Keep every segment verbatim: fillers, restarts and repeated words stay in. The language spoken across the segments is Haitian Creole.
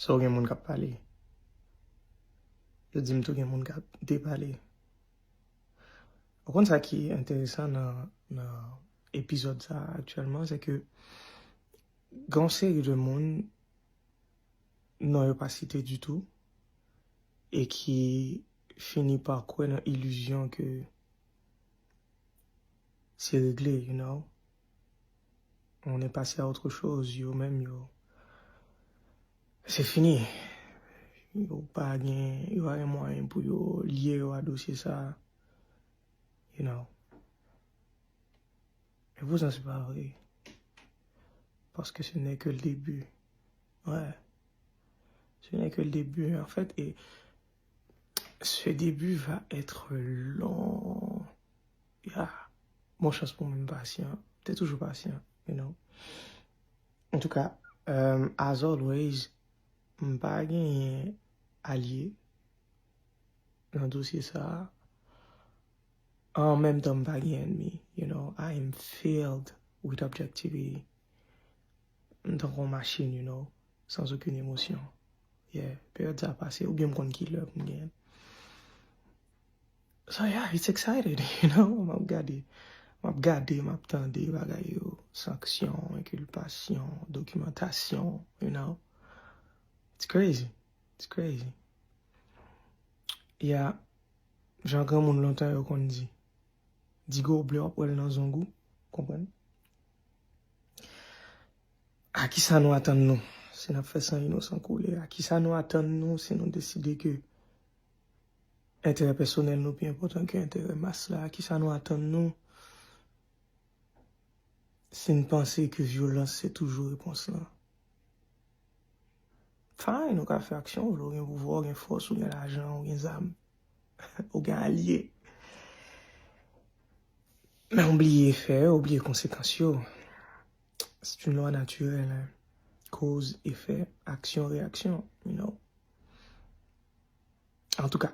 So gen moun k ap pale. Yo di m tou gen moun k ap depale. Ou konn sa ki enteresan nan, nan epizòd sa aktyèlman, se ke gen yon seri de moun non yo pa site ditou e ki fini pa kwè nan ilizyon ke se regle, you know. On est passé à autre chose, yo menm yo. Se fini. Yo pa gen, yo pa gen mwayen pou yo lye yo a dosye sa, you know. Et pourtant, c'est pas vrai. Parce que ce n'est que le début. Ouais. Ce n'est que le début, en fait. Et ce début va être long. Yeah. Bon chans pou moun pasyan. Te toujou pasyan, you know. En tout cas, euh, as always, m pa genyen alye nan dosye sa a. An menm tan, m pa gen ènmi, you know. I am filled with objectivity. M tankou yon machin, you know, sans aucune émotion. Yeah, peryòd sa a pase, oubyen m konn ki lè pou m gen. So yeah, it's excited, you know. M ap gade, m ap gade, m ap tande bagay yo, sanksyon, enkilpasyon, dokimantasyon, you know. It's crazy. It's crazy. Yeah, jan granmoun lontan yo konn di, di goblè w ap wè l nan zong ou, konprann? A kisa nou atann nou si n ap fè san inosan koule? A kisa nou atann nou si nou deside ke enterè pèsonèl nou pi enpòtan ke enterè mas la? A kisa nou atann nou si n panse ke vyolans se toujou repons lan? Fine, ou ka fè aksyon, ou vle, ou gen pouvwa, ou gen fòs, ou gen lajan, ou gen zam, ou gen alye. Men ou bliye efè yo, ou bliye konsekans yo. C'est une loi naturelle, hein. Cause, effet, action, réaction, you know. En tout cas,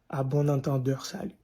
à bon entendeur, salut.